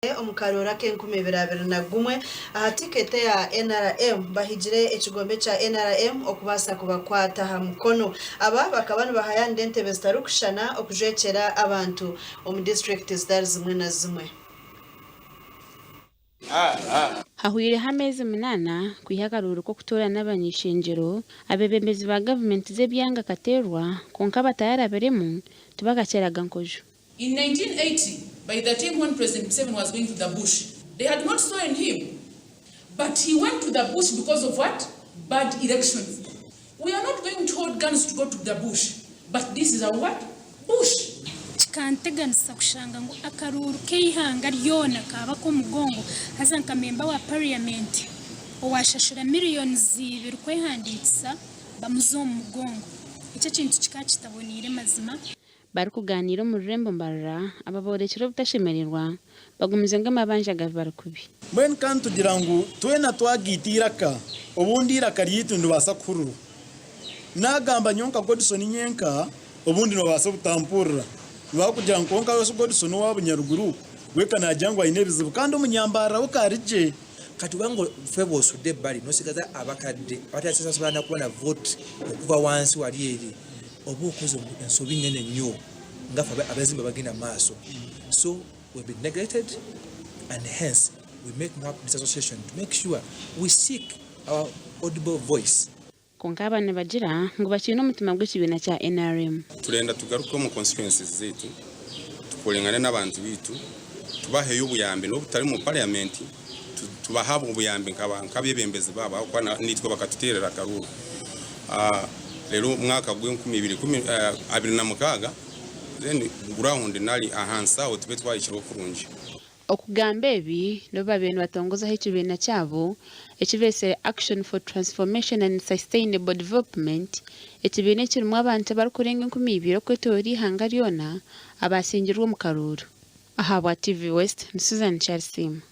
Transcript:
Omu karooro ak'enkumi ibiri 21 aha tiketi eya nrm bahigire ekigombe kya nrm okubaasa kubakwata aha mukono. Aba bakaba nibahayanira entebe zitarikushushana okujwekyera abantu omu disiturikiti zitari zimwe na zimwe. Hahwireho ameezi munaana kwiha akaruuru k'okutoorana abany'ishengyero, abeebembezi ba gavumenti z'ebyanga kateerwa kwonka abatayarabiremu tibakakyeraga nkojo. In 1980 by the time when President Museveni was going to the bush they had not stolen him but he went to the bush because of what? Bad elections. We are not going to hold guns to go to the bush but this is our what? Bush. Kikanteganisa kushanga ngu akaruuru k'eihanga ryona kaaba ak'omugongo haza nka memba wa pariyamenti owashashura miriyoni ibiri kwehandiikisa bamuza omu mugongo. Eki ekintu kikaba kitaboneire mazima. Barikugaaniira omu rurembo Mbarara, aba boorekire obutashemererwa, bagumize ngu amabanja gabi bari kubi. Mbwenu ka nitugira ngu twena twagaita eiraka, obundi eiraka ryaitu niribaasa kuhurirwa. Naagamba nyowe nka Godson nyenka, obundi nibabaasa obutampurira. Nibabaasa kugira ngu kwonka we Godson owa Bunyaruguru we ka naagira ngu aine ebizibu kandi omunyambarara we ka ari gye. Kati obanga ffe bwosudde ebbali nosigaza abakadde abatakyasobola nakubona vote okuva wansi wali eri oba okoze ensobi nene nnyo nga ffe abazimba abagenda mumaaso so we've been neglected and hence we making up this association to make sure we seek our audible voice. Kwonka aba nibagira ngu bakiine omutima gw'ekibiina kya nrm. Turenda tugaruke omu constituencies zaitu tukorengane n'abantu baitu tubaheyo obuyambi n'obu tutari mu parliament tubahe obuyambi nk'abebembezi baabo ahabw'okuba naitwe bakatuteerera akaruuru reero omwaka gw'enkumi ibiri 2026 then ground nari ahansi aho tube twahikireho kurungi. Okugamba ebi n'obu babaire nibatongozaho ekibiina kyabo eki beetsire Action for Transformation and Sustainable Development, ekibiina ekirimu abantu abarikurenga 2000 okwetooroora eihanga ryona abaasingirwe omu karuuru. Ahabwa TV West, ni Susan Kyarisiima.